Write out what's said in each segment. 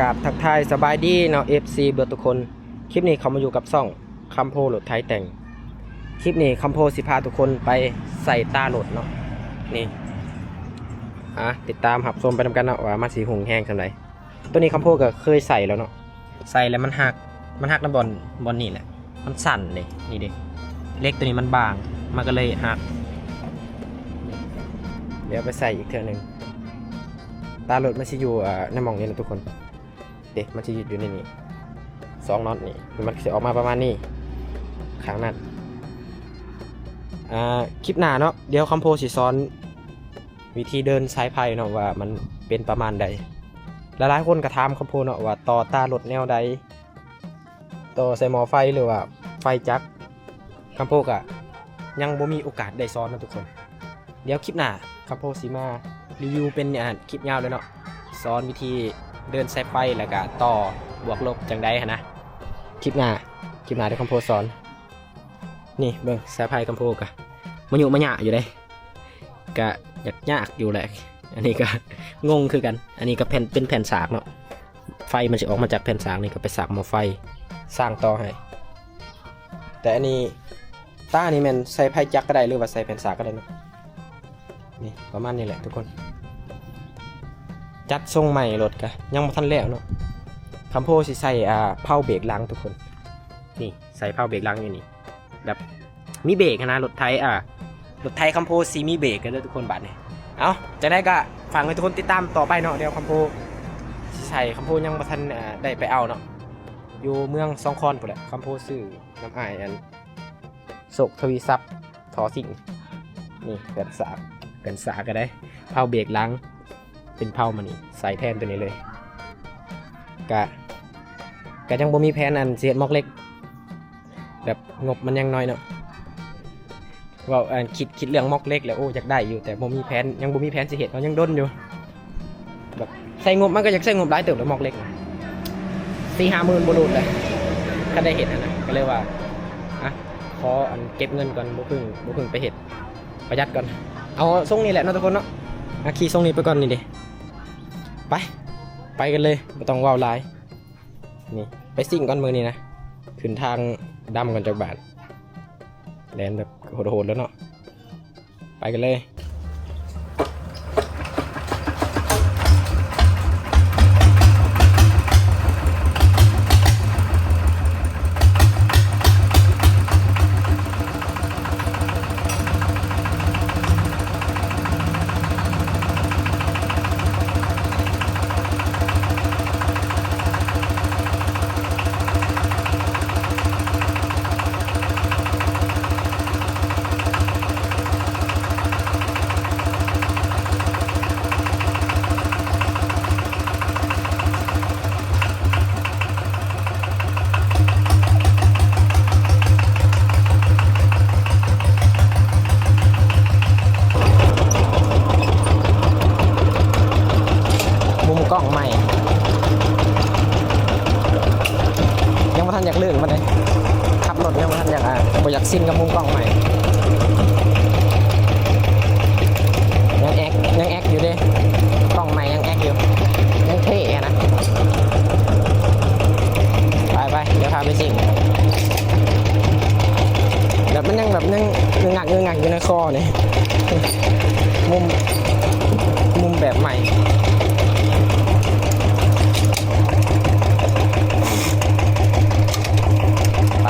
ກາບທັກທາຍສະບາຍດີເນາະ ເອັຟຊີ ເບິດທຸກຄົນ. ຄລິບນີ້ເຂົ້າມາຢູ່ກັບຊ່ອງຄຳໂພລົດໄຖແຕ່ງ. ຄລິບນີ້ຄຳໂພຊິພາທຸກຄົນໄປໃສ່ຕາລົດເນາະ. ນີ້ ອ່າ ຕິດຕາມຮັບຊົມໄປນຳກັນເນາະ ວ່າມັນຊິຮຸ່ງແຮງສ່ຳໃດ. ໂຕນີ້ຄຳໂພກໍເຄີຍໃສ່ແລ້ວເນາະ, ໃສ່ແລ້ວມັນຫັກ ມັນຫັກນຳບ່ອນ ບ່ອນນີ້ແຫຼະ ມັນສັ່ນເດ້. ນີ້ເດ້ ເຫຼັກໂຕນີ້ມັນບາງ ມັນກໍເລີຍຫັກ. ດຽວໄປໃສ່ອີກເທື່ອໜຶ່ງ. ຕາລົດມັນຊິຢູ່ ອ່າ ໃນໝ່ອງນີ້ນະທຸກຄົນ. ເດ້ ມັນຊິຢູ່ໃນນີ້ ສອງນັອດນີ້ ມັນຊິອອກມາປະມານນີ້ ຂ້າງນັ້ນ. ອ່າ ຄລິບໜ້າເນາະ ດຽວຄຳໂພຊິສອນວິທີເດີນສາຍໄຟເນາະ ວ່າມັນເປັນປະມານໃດ. ຫຼາຍໆຄົນກໍຖາມຄຳໂພເນາະ ວ່າຕໍ່ຕາລົດແນວໃດ ຕໍ່ໃສ່ໝໍ້ໄຟ ຫຼືວ່າໄຟຈັກ. ຄຳໂພກະຍັງບໍ່ມີໂອກາດໄດ້ສອນນະທຸກຄົນ. ດຽວຄລິບໜ້າຄຳໂພຊິມາຣີວິວເປັນ ອ່າ ຄລິບຍາວເລີຍເນາະ, ສອນວິທີເດີນສາຍໄຟ ແລ້ວກະຕໍ່ບວກລົບຈັ່ງໃດຫັ້ນນະ. ຄລິບໜ້າ ຄລິບໜ້າດຽວຄຳໂພສອນ. ນີ້ເບິ່ງສາຍໄຟຄຳໂພກະມາຍຸມາຍະຢູ່ເດ້. ກະຍາກ ຍາກຢູ່ແຫຼະ. ອັນນີ້ກະງົງຄືກັນ. ອັນນີ້ກະແຜ່ນ ເປັນແຜ່ນສາກເນາະ. ໄຟມັນຊິອອກມາຈາກແຜ່ນສາກນີ້ ກະໄປສາກໝໍ້ໄຟສ້າງຕໍ່ໃຫ້. ແຕ່ອັນນີ້ ຕານີ້ແມ່ນໃສ່ໄຟຈັກກະໄດ້ ຫຼືວ່າໃສ່ແຜ່ນສາກກະໄດ້ເນາະ. ນີ້ປະມານນີ້ແຫຼະທຸກຄົນ. ຈັດຊົງໃໝ່ລົດກະຍັງບໍ່ທັນແລ້ວເນາະ. ຄຳໂພຊິໃສ່ ອ່າ ເພົາເບກຫຼັງທຸກຄົນ. ນີ້ໃສ່ເພົາເບກຫຼັງຢູ່ນີ້. ແບບມີເບກຫັ້ນນະ ລົດໄຖ ອ່າ ລົດໄຖຄຳໂພຊິມີເບກເດີທຸກຄົນບາດນີ້. ເອົ້າ ຈັ່ງໃດກະຝາກໃຫ້ທຸກຄົນຕິດຕາມຕໍ່ໄປເນາະ. ດຽວຄຳໂພຊິໃສ່ ຄຳໂພຍັງບໍ່ທັນ ອ່າ ໄດ້ໄປເອົາເນາະ ຢູ່ເມືອງສອງຄອນພຸ້ນແຫຼະ. ຄຳໂພຊື້ນຳອ້າຍ ອັນ ໂຊກທະວີຊັບ ທໍ່ຊິງ. ນີ້ແຜ່ນສາກ ແຜ່ນສາກກະໄດ້ ເພົາເບກຫຼັງ ເປັນເພົາມານີ້ ໃສ່ແທນໂຕນີ້ເລີຍ. ກະ ກະຍັງບໍ່ມີແຜນອັນຊິເຮັດໝອກເຫຼັກ ແບບງົບມັນຍັງໜ້ອຍເນາະ. ເວົ້າ ອັນ ຄິດ ຄິດເລື່ອງໝອກເຫຼັກແລ້ວ ໂອ້ ຢາກໄດ້ຢູ່ ແຕ່ບໍ່ມີແຜນ ຍັງບໍ່ມີແຜນຊິເຮັດເນາະ ຍັງດົນຢູ່. ແບບໃຊ້ງົບ ມັນກໍຢາກໃຊ້ງົບຫຼາຍເຕີບແຫຼະ ໝອກເຫຼັກນະ ສີ່ຫ້າໝື່ນບໍ່ຫຼຸດແຫຼະ ຄັນໄດ້ເຮັດຫັ້ນນະ. ກໍເລີຍວ່າ ອ່ະ ຂໍອັນເກັບເງິນກ່ອນ ບໍ່ເພິ່ງ ບໍ່ເພິ່ງໄປເຮັດ ປະຢັດກ່ອນ. ເອົາຊົງນີ້ແຫຼະເນາະທຸກຄົນເນາະ. ອ່ະ ຂີ່ຊົງນີ້ໄປກ່ອນນີ້ເດ້. ໄປ ໄປກັນເລີຍ ບໍ່ຕ້ອງເວົ້າຫຼາຍ. ນີ້ ໄປຊິ້ງກ່ອນມື້ນີ້ນະ ຂຶ້ນທາງດຳກ່ອນຈັກບາດ. ແລ່ນແບບໂຫດໆແລ້ວເນາະ. ໄປກັນເລີຍ. ມຸມກ້ອງໃໝ່ ຍັງບໍ່ທັນຢາກລື່ນປານໃດ. ຂັບລົດຍັງບໍ່ທັນຢາກ ອ່າ ບໍ່ຢາກຊິນກັບມຸມກ້ອງໃໝ່. ຍັງແອັກ ຍັງແອັກຢູ່ເດ້ ກ້ອງໃໝ່ຍັງແອັກຢູ່ ຍັງເທ່ຫັ້ນນະ. ໄປໆ ດຽວພາໄປຊິ້ງ. ແບບມັນຍັງແບບຍັງງຶກງັກງຶກງັກຢູ່ໃນຄໍນີ້ ມຸມ ມຸມແບບໃໝ່. ໄປ.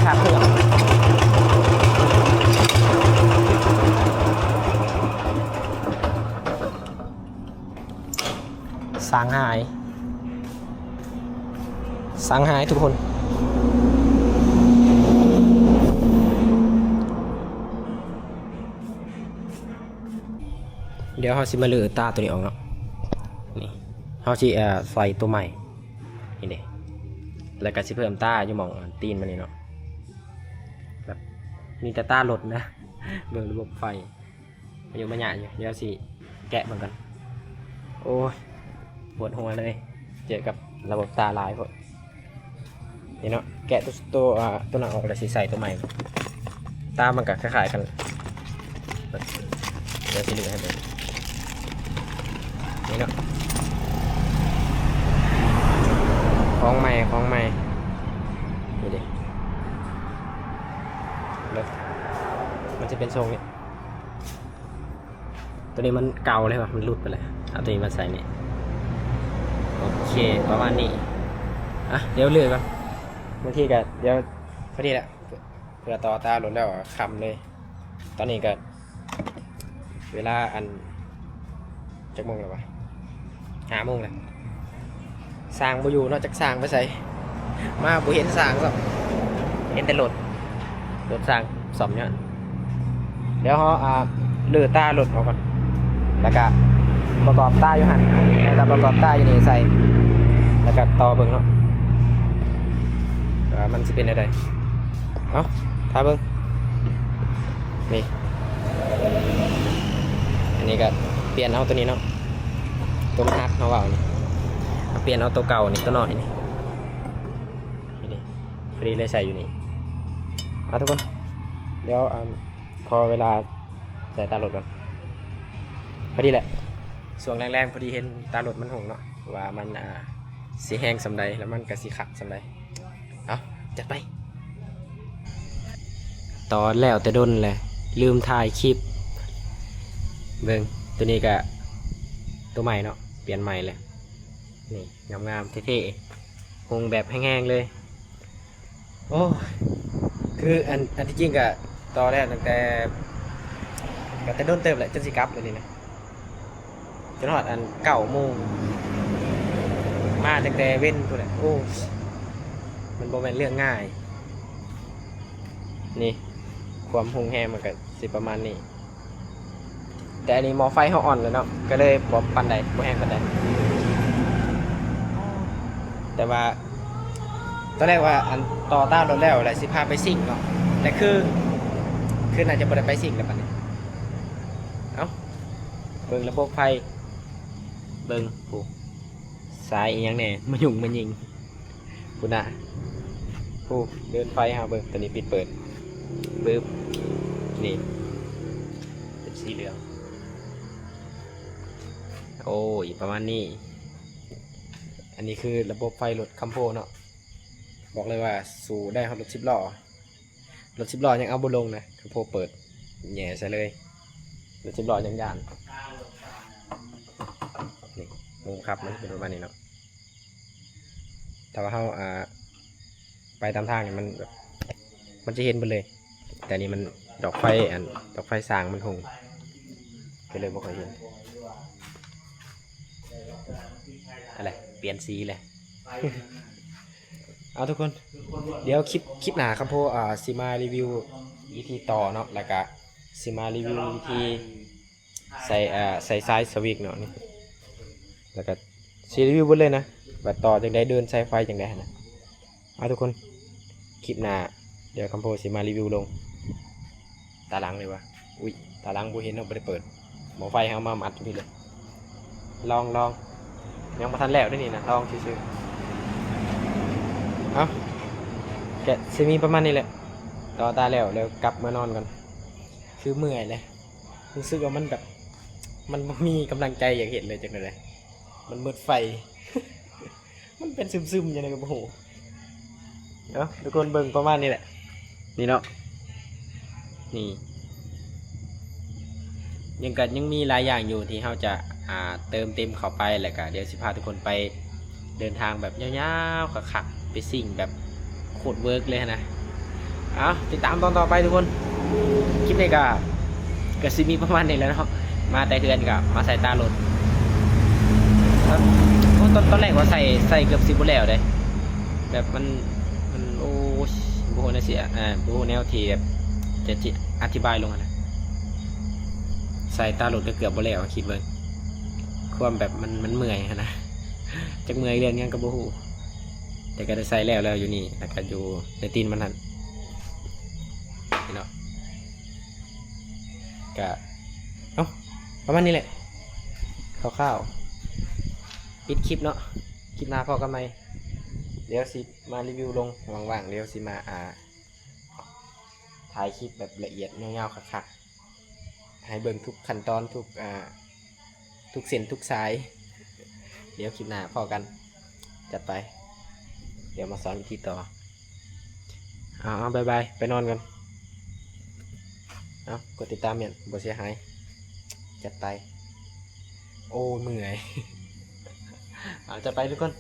ຄັກເຄື່ອງ. ສາງຫາຍ ສາງຫາຍທຸກຄົນ. ດຽວເຮົາຊິມາຮື້ຕາໂຕນີ້ອອກເນາະ. ນີ້ ເຮົາຊິ ເອີ ໃສ່ໂຕໃໝ່ ນີ້ເດ້. ແລ້ວກໍຊິເພີ່ມຕາຢູ່ໝ່ອງຕີນມັນນີ້ເນາະ. ແບບ ມີແຕ່ຕາລົດນະ. ເບິ່ງລະບົບໄຟ ອາຍຸມາຍະຢູ່. ດຽວຊິແກະເບິ່ງກ່ອນ. ໂອ້ຍ ປວດຫົວເລີຍ ເຈີກັບລະບົບຕາຫຼາຍໂພດ. ນີ້ເນາະ ແກະໂຕ ໂຕ ອ່າ ໂຕນັ້ນອອກ ແລ້ວຊິໃສ່ໂຕໃໝ່. ຕາມັນກໍຄ້າຍໆກັນ. ດຽວຊິເລືອກໃຫ້ເບິ່ງ. ນີ້ເນາະ ຂອງໃໝ່ ຂອງໃໝ່. ນີ້ເດ້ ເບິ່ງ ມັນຈະເປັນຊົງນີ້. ໂຕນີ້ມັນເກົ່າແລ້ວ ມັນຫຼຸດໄປແລ້ວ. ເອົາໂຕນີ້ມາໃສ່ນີ້. ໂອເຄ ປະມານນີ້. ອ່ະ ດຽວເລືອກກ່ອນ. ບາງທີກໍ ດຽວ ພໍດີແຫຼະ ເພື່ອຕໍ່ຕາລົດແລ້ວຄ່ຳເລີຍ. ຕອນນີ້ກໍເວລາ ອັນ ຈັກໂມງແລ້ວວະ? ຫ້າໂມງແລ້ວ. ຊ່າງບໍ່ຢູ່ເນາະ ຈັກຊ່າງໄປໃສ. ມາບໍ່ເຫັນຊ່າງຊ້ຳ ເຫັນແຕ່ລົດ ລົດຊ່າງສ້ອມຍ້ອນ. ດຽວເຮົາ ອ່າ ຮື້ຕາລົດອອກກ່ອນ ແລ້ວກະປະກອບຕາຢູ່ຫັ້ນ ແລ້ວກະປະກອບຕາຢູ່ນີ້ໃສ່ ແລ້ວກະຕໍ່ເບິ່ງເນາະ ວ່າມັນຊິເປັນແນວໃດ. ເອົ້າ ຖ້າເບິ່ງ ນີ້ ອັນນີ້ກະປ່ຽນເອົາໂຕນີ້ເນາະ ໂຕມັນຫັກ ເຮົາເວົ້ານີ້ ປ່ຽນເອົາໂຕເກົ່ານີ້ ໂຕນ້ອຍນີ້. ນີ້ເດ້ ພໍດີເລີຍໃສ່ຢູ່ນີ້. ເອົາ ທຸກຄົນ ດຽວ ອັນ ຂໍເວລາໃສ່ຕາລົດກ່ອນ. ພໍດີແຫຼະ ຊ່ວງແລງໆ ພໍດີເຫັນຕາລົດມັນຮຸ່ງເນາະ ວ່າມັນ ອ່າ ຊິແຮງສ່ຳໃດ ແລ້ວມັນກະຊິຄັກສ່ຳໃດ. ເອົາ ຈັດໄປ. ຕອນແລ້ວແຕ່ດົນແຫຼະ ລືມຖ່າຍຄລິບ. ເບິ່ງ ໂຕນີ້ກະໂຕໃໝ່ເນາະ ປ່ຽນໃໝ່ແຫຼະ. ນີ້ ງາມໆ ເທ່ໆ ຮຸ່ງແບບແຮງໆເລີຍ. ໂອ້ຍ ຄື ອັນ ອັນທີ່ຈິງກະຕໍ່ແລ້ວຕັ້ງແຕ່ ກະແຕ່ດົນເຕີບແຫຼະ ຈົນຊິກັບແລ້ວນີ້ນະ ຈົນຮອດ ອັນ ເກົ້າໂມງ ມາຕັ້ງແຕ່ເວັນພຸ້ນແຫຼະ. ໂອ້ຍ ມັນບໍ່ແມ່ນເລື່ອງງ່າຍ. ນີ້ ຄວາມຮຸ່ງແຮງມັນກະຊິປະມານນີ້. ແຕ່ອັນນີ້ໝໍ້ໄຟເຮົາອ່ອນແລ້ວເນາະ ກໍເລີຍບໍ່ປານໃດ ບໍ່ແຮງປານໃດ. ແຕ່ວ່າຕອນແລກວ່າ ອັນ ຕໍ່ຕາລົດແລ້ວ ແລ້ວຊິພາໄປຊິງເນາະ ແຕ່ຄື ຄືໜ້າຈະບໍ່ໄດ້ໄປຊິງແລ້ວບັດນີ້. ເອົ້າ ເບິ່ງລະບົບໄຟ ເບິ່ງ ໂອ້ ສາຍອີ່ຫຍັງແດ່ ມາຫຍຸ້ງມາຍິງ. ພຸ້ນນະ ໂອ້ ເດີນໄຟເຮົາເບິ່ງ ຕອນນີ້ປິດເປີດ ປຶບ ນີ້ ເປັນສີເຫຼືອງ. ໂອ້ ປະມານນີ້. ອັນນີ້ຄືລະບົບໄຟລົດຄຳໂພເນາະ ບອກເລີຍວ່າສູ້ໄດ້ຮອດລົດສິບລໍ້. ລົດສິບລໍ້ຍັງເອົາບໍ່ລົງນະ ຄັນໂພເປີດແຫຍ່ໃສ່ເລີຍ ລົດສິບລໍ້ຍັງຢ້ານ. ນີ້ ມຸມຂັບມັນເປັນປະມານນີ້ເນາະ ຖ້າວ່າເຮົາ ອ່າ ໄປຕາມທາງນີ້ມັນແບບ ມັນຈະເຫັນເບິດເລີຍ ແຕ່ນີ້ມັນດອກໄຟ ອັນ ດອກໄຟສ້າງມັນຮຸ່ງ ກໍເລີຍບໍ່ຄ່ອຍເຫັນ. ອັນໃດ ປ່ຽນສີແຫຼະ. ເອົາ ທຸກຄົນ ດຽວຄລິບ ຄລິບໜ້າຄຳໂພ ອ່າ ຊິມາຣີວິວວິທີຕໍ່ເນາະ ແລ້ວກະຊິມາຣີວິວວິທີໃສ່ ອ່າ ໃສ່ສາຍສະວິກເນາະ ນີ້ ແລ້ວກະຊິຣີວິວເບິດເລີຍນະ ວ່າຕໍ່ຈັ່ງໃດ ເດີນສາຍໄຟຈັ່ງໃດຫັ້ນນະ. ເອົາ ທຸກຄົນ ຄລິບໜ້າ ດຽວຄຳໂພຊິມາຣີວິວລົງ. ຕາຫຼັງເລີຍວະ. ອຸ້ຍ ຕາຫຼັງບໍ່ເຫັນເນາະ ບໍ່ໄດ້ເປີດ. ໝໍ້ໄຟເຮົາມາມັດຢູ່ພີ້ເລີຍ. ລອງ ລອງ ຍັງບໍ່ທັນແລ້ວເດ້ນີ້ນະ ລອງຊື່ໆ. ເອົ້າ ກະຊິມີປະມານນີ້ແຫຼະ. ຕໍ່ຕາແລ້ວ ແລ້ວກັບມານອນກ່ອນ. ຄືເມື່ອຍແຫຼະ. ຮູ້ສຶກວ່າມັນແບບ ມັນບໍ່ມີກຳລັງໃຈຢາກເຮັດເລີຍ ຈັກແນວໃດ. ມັນໝົດໄຟ. ມັນເປັນຊຶມໆ ຈັ່ງໃດກໍບໍ່ຮູ້. ເອົາ ທຸກຄົນເບິ່ງປະມານນີ້ແຫຼະ ນີ້ເນາະ ນີ້ ຍັງກະ ຍັງມີຫຼາຍຢ່າງຢູ່ທີ່ເຮົາຈະ ອ່າ ເຕີມເຕັມເຂົ້າໄປ ແລ້ວກະດຽວຊິພາທຸກຄົນໄປເດີນທາງແບບຍາວໆ ຄັກໆ ໄປຊິງແບບໂຄດເວີກເລີຍຫັ້ນນະ. ເອົາ ຕິດຕາມຕອນຕໍ່ໄປທຸກຄົນ. ຄລິບນີ້ກໍ ກໍຊິມີປະມານນີ້ແຫຼະເນາະ, ມາແຕ່ເຮືອນກໍມາໃສ່ຕາລົດ. ໂອ້ ຕອນ ຕອນແລກວ່າໃສ່ ໃສ່ເກືອບຊິບໍ່ແລ້ວເດ້ ແບບມັນ ມັນ ໂອ້ຍ ບໍ່ຮູ້ແນວຊິ ອ່າ ບໍ່ຮູ້ແນວທີ່ແບບຈະ ຈະອະທິບາຍລົງຫັ້ນນະ. ໃສ່ຕາລົດກໍເກືອບບໍ່ແລ້ວ ຄິດເບິ່ງ ຄວາມແບບມັນ ມັນເມື່ອຍຫັ້ນນະ, ຈັກເມື່ອຍເລື່ອງຫຍັງກໍບໍ່ຮູ້. ແຕ່ກໍໄດ້ໃສ່ແລ້ວ ແລ້ວຢູ່ນີ້ ແລ້ວກໍຢູ່ໃນຕີນມັນຫັ້ນເນາະ. ກະ ເອົ້າ ປະມານນີ້ແຫຼະ ຄ່າວໆ ປິດຄລິບເນາະ. ຄລິບໜ້າພໍ້ກັນໃໝ່. ດຽວຊິມາຣີວິວລົງ ວ່າງໆ ດຽວຊິມາ ອ່າ ຖ່າຍຄລິບແບບລະອຽດຍາວໆ ຄັກໆ ໃຫ້ເບິ່ງທຸກຂັ້ນຕອນ ທຸກ ອ່າ ທຸກເສັ້ນທຸກສາຍ. ດຽວຄລິບໜ້າພໍ້ກັນ ຈັດໄປ. ດຽວມາສອນວິທີຕໍ່. ເອົາ ເອົາ ບາຍບາຍ ໄປນອນກ່ອນ. ເອົາ ກົດຕິດຕາມແມ່ນບໍ່ເສຍຫາຍ. ຈັດໄປ. ໂອ້ຍ ເມື່ອຍ. ເອົາ ຈັດໄປທຸກຄົນ.